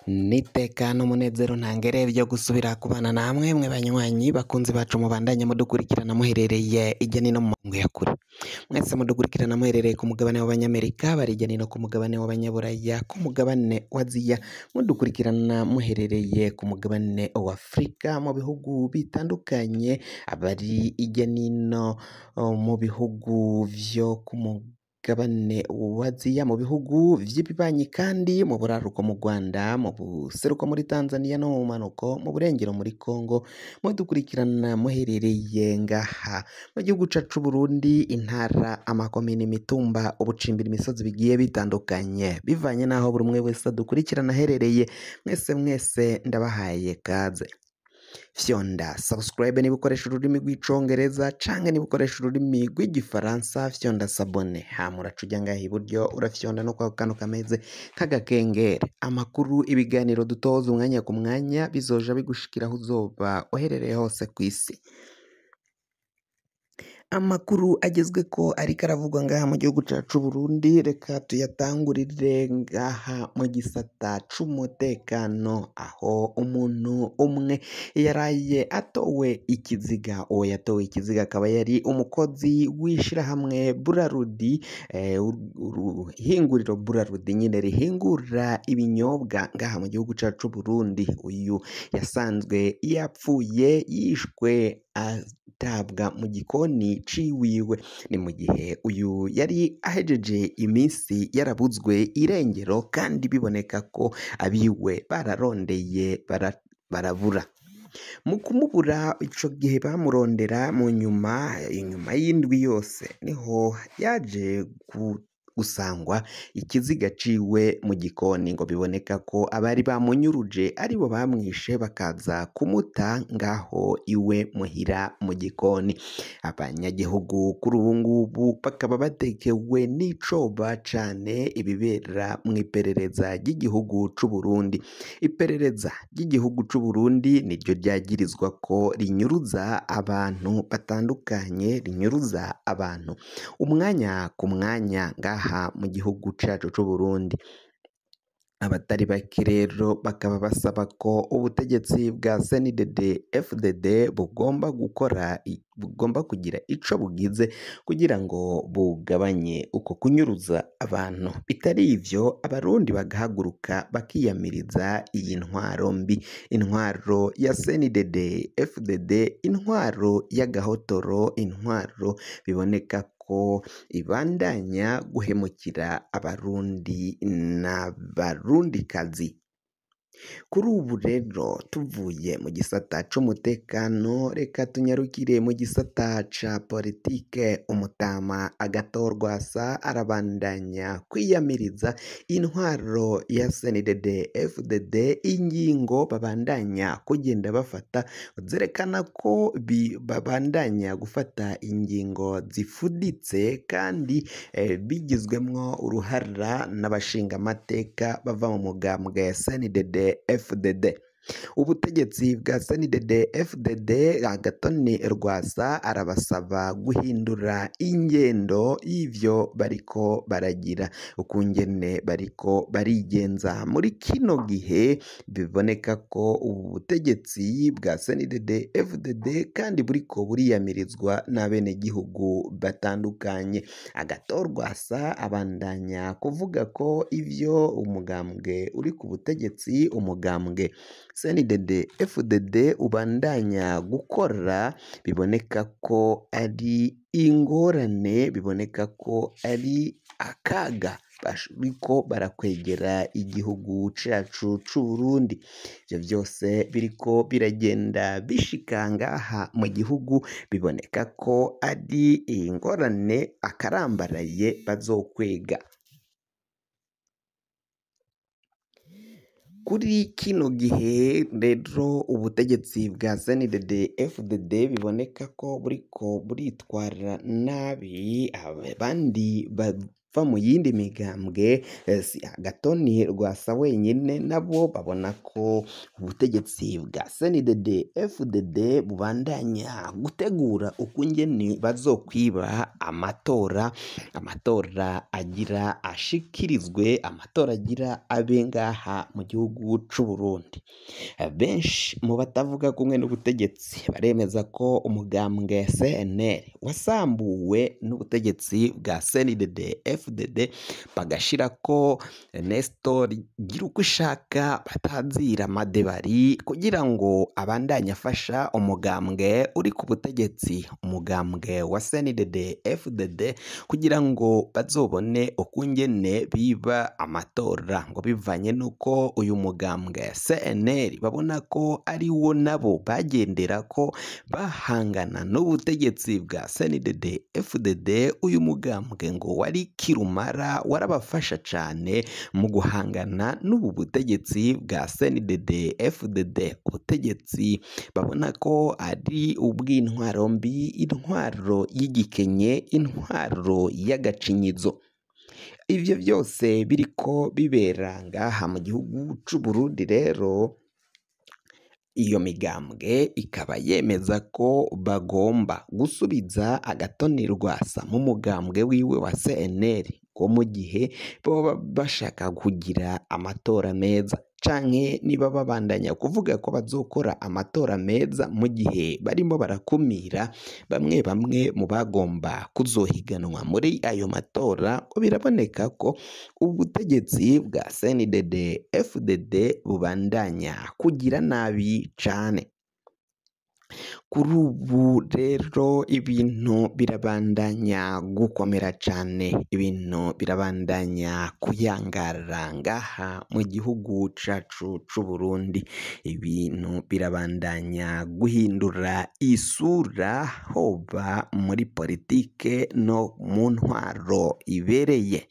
N'iteka n'umunezero ntangere vyo gusubira kubana namwe mwe banywanyi bakunzi bacu mubandanye mudukurikirana muherereye irya nino mu makungu ya kure. Mwese mudukurikirana muherereye ku mugabane w'abanyamerika, bari irya nino ku mugabane w'abanyaburaya, ku mugabane wa Aziya, mudukurikirana muherereye ku mugabane wa Afurika mu bihugu bitandukanye, abari irya nino mu bihugu vyo ku mugabane wa Aziya, mu bihugu vy'ibibanyi kandi mu buraruko mu Rwanda, mu buseruko muri Tanzania no mu bumanuko, mu burengero muri Congo, mudukurikirana muherereye ngaha mu gihugu cacu c'Uburundi, intara, amakomine, imitumba, ubucimbiri, imisozi bigiye bitandukanye, bivanye n'aho buri umwe wese adukurikirana aherereye. Mwese mwese ndabahaye kaze. Fyonda subscribe niba ukoresha ururimi rw'icongereza canke niba ukoresha ururimi rw'igifaransa, fyonda s'abonner, hama uraca uja ngaha iburyo urafyonda no kwako kantu kameze nk'agakengeri. Amakuru, ibiganiro dutoza umwanya ku mwanya bizoja bigushikira aho uzoba uherereye hose kw'isi. Amakuru agezweko ariko aravugwa ngaha mu gihugu cacu c'Uburundi, reka tuyatangurire ngaha mu gisata c'umutekano, aho umuntu umwe yaraye atowe ikiziga. Uwo yatowe ikiziga akaba yari umukozi w'ishirahamwe Burarudi, ihinguriro Burarudi nyene rihingura ibinyobwa ngaha mu gihugu cacu c'Uburundi. Uyu yasanzwe yapfuye yishwe atabwa mu gikoni ciwiwe. Ni mu gihe uyu yari ahejeje iminsi yarabuzwe irengero, kandi biboneka ko abiwe bararondeye barabura. Mu kumubura ico gihe bamurondera mu nyuma, inyuma y'indwi yose niho yaje gusangwa ikiziga ciwe mu gikoni, ngo biboneka ko abari bamunyuruje aribo bamwishe bakaza kumuta ngaho iwe muhira mu gikoni. Abanyagihugu kuri ubu ngubu bakaba batekewe n'icoba cane ibibera mw'iperereza ry'igihugu c'Uburundi. Iperereza ry'igihugu c'Uburundi niryo ryagirizwa ko rinyuruza abantu batandukanye, rinyuruza abantu umwanya ku mwanya ngaha mu gihugu cacu c'Uburundi. Abatari bake rero bakaba basaba ko ubutegetsi bwa CNDD FDD bugomba gukora, bugomba kugira ico bugize kugira ngo bugabanye uko kunyuruza abantu. Bitari ivyo abarundi bagahaguruka bakiyamiriza iyi ntwaro mbi, intwaro ya CNDD FDD, intwaro y'agahotoro, intwaro biboneka ko ibandanya guhemukira abarundi n'abarundikazi. Kuri ubu rero tuvuye mu gisata c'umutekano, reka tunyarukire mu gisata ca politike. Umutama Agathon Rwasa arabandanya kwiyamiriza intwaro ya CNDD FDD, ingingo babandanya kugenda bafata zerekana ko babandanya gufata ingingo zifuditse kandi bigizwemwo uruhara n'abashingamateka bava mu mugambwe CNDD FDD. Ubutegetsi bwa CNDD FDD, Agathon Rwasa arabasaba guhindura ingendo y'ivyo bariko baragira, ukungene bariko barigenza muri kino gihe. Biboneka ko ubu butegetsi bwa CNDD FDD kandi buriko buriyamirizwa n'abenegihugu batandukanye. Agathon Rwasa abandanya kuvuga ko ivyo umugambwe uri ku butegetsi, umugambwe CNDD FDD ubandanya gukora, biboneka ko ari ingorane, biboneka ko ari akaga bariko barakwegera igihugu cacu c'Uburundi. Ivyo vyose biriko biragenda bishika ngaha mu gihugu, biboneka ko ari ingorane akarambaraye bazokwega. Kuri kino gihe rero ubutegetsi bwa CNDD FDD biboneka ko buriko buritwara nabi, abandi n'abava mu yindi migambwe, si Agathon Rwasa wenyine, nabo babona ko ubutegetsi bwa CNDD FDD bubandanya gutegura ukungene bazokwiba amatora, amatora agira ashikirizwe, amatora agira abe ngaha mu gihugu c'u Burundi. Benshi mu batavuga kumwe n'ubutegetsi baremeza ko umugambwe CNL wasambuwe n'ubutegetsi bwa CNDD FDD, bagashirako Nestor Girukwishaka batazira Madebari kugira ngo abandanye afasha umugambwe uri ku butegetsi, umugambwe wa CNDD FDD, kugira ngo bazobone ukungene biba amatora, ngo bivanye n'uko uyu mugambwe CNL babona ko ari wo nabo bagendera ko bahangana n'ubutegetsi bwa CNDD FDD. Uyu mugambwe ngo wari kirumara, warabafasha cane mu guhangana n'ubu butegetsi bwa CNDD FDD, ubutegetsi babona ko ari ubw'intwaro mbi, intwaro y'igikenye, intwaro y'agacinyizo. Ivyo vyose biriko bibera ngaha mu gihugu c'u Burundi. Rero iyo migambwe ikaba yemeza ko bagomba gusubiza Agathon Rwasa mu mugambwe wiwe wa CNL, ngo mu gihe boba bashaka kugira amatora meza, canke niba babandanya kuvuga ko bazokora amatora meza mu gihe barimo barakumira bamwe bamwe mu bagomba kuzohiganwa muri ayo matora. Ngo biraboneka ko ubutegetsi bwa CNDD FDD bubandanya kugira nabi cane. Kuri ubu rero ibintu birabandanya gukomera cane, ibintu birabandanya kuyangara ngaha mu gihugu cacu c'u Burundi, ibintu birabandanya guhindura isura hoba muri politike no mu ntwaro ibereye.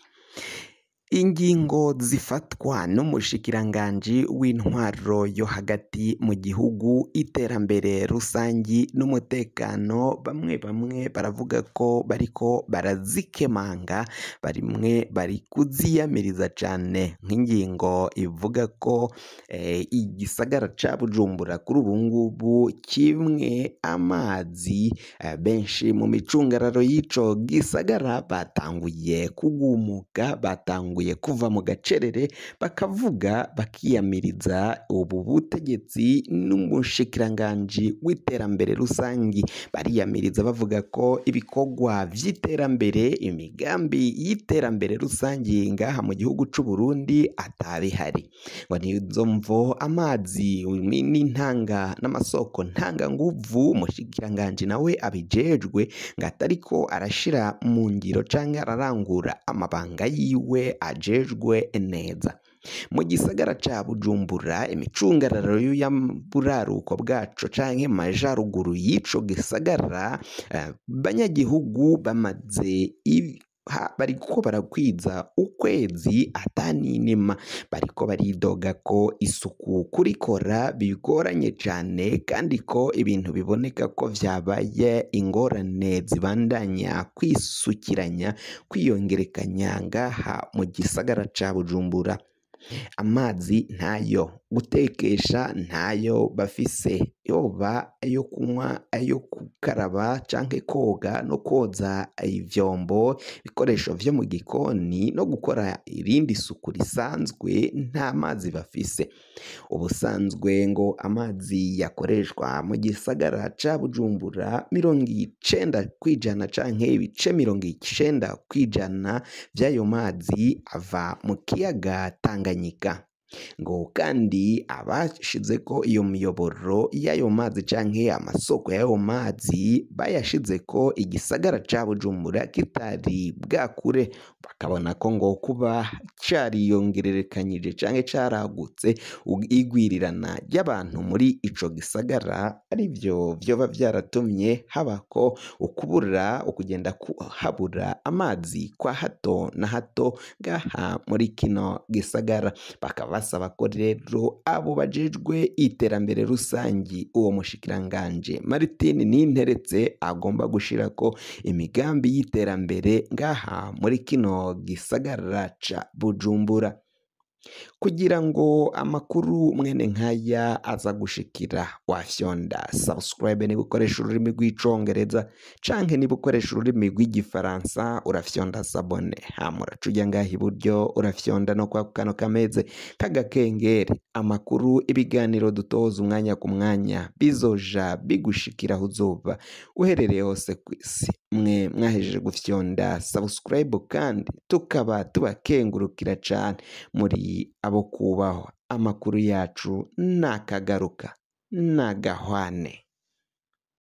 Ingingo zifatwa n'umushikiranganji w'intwaro yo hagati mu gihugu, iterambere rusangi n'umutekano, bamwe bamwe baravuga ko bariko barazikemanga, barimwe bari kuziyamiriza cane, nk'ingingo ivuga ko igisagara ca Bujumbura kuri ubu ngubu kimwe amazi, benshi mu micungararo y'ico gisagara batanguye kugumuka, batanguye kuva mu gacerere, bakavuga bakiyamiriza ubu butegetsi n'umushikiranganji w'iterambere rusangi. Bariyamiriza bavuga ko ibikorwa vy'iterambere, imigambi y'iterambere rusangi ngaha mu gihugu c'u Burundi atabihari. Ngo nizo mvo amazi n'intanga n'amasoko ntanganguvu umushikiranganji nawe abijejwe ngo atariko arashira mu ngiro canke ararangura amabanga yiwe ajejwe neza. Mu gisagara ca Bujumbura, imicungararo y'uburaruko bwaco canke majaruguru y'ico gisagara, banyagihugu bamaze bariko barakwiza ukwezi ataninima, bariko baridoga ko isuku kurikora bigoranye cane, kandi ko ibintu biboneka ko vyabaye ingorane zibandanya kwisukiranya, kwiyongerekanya ngaha mu gisagara ca Bujumbura. Amazi ntayo, gutekesha ntayo bafise, yoba ayo kunywa, ayo gukaraba canke koga no koza ivyombo, ibikoresho vyo mu gikoni no gukora irindi suku risanzwe, nta mazi bafise. Ubusanzwe ngo amazi yakoreshwa mu gisagara ca Bujumbura 90% canke ibice 90% vy'ayo mazi ava mu kiyaga Tanganyika. Ngo kandi abashizeko iyo miyoboro y'ayo mazi canke amasoko y'ayo mazi bayashizeko igisagara ca Bujumbura kitari bwakure, bakabona ko ngo kuba cariyongererekanyije canke caragutse igwirirana ry'abantu muri ico gisagara arivyo vyoba vyaratumye habako ukubura, ukugenda habura amazi kwa hato na hato ngaha muri kino gisagara. Bakaba basaba ko rero abo bajejwe iterambere rusangi, uwo mushikiranganje Martin Ninteretse agomba gushirako imigambi y'iterambere ngaha muri kino gisagara ca Bujumbura. Kugira ngo amakuru mwene nkaya aza gushikira, wafyonda subscribe niba ukoresha ururimi rw'icongereza, canke niba ukoresha ururimi rw'igifaransa urafyonda s'abonner, hama uraca uja ngaha iburyo urafyonda no kwa kano kameze k'agakengeri. Amakuru, ibiganiro dutoza umwanya ku mwanya bizoja bigushikira aho uzoba uherereye hose kw'isi. Mwe mwahejeje gufyonda subscribe kandi tukaba tubakengurukira cane, muri abo kubahwa. Amakuru yacu nakagaruka nagahwane.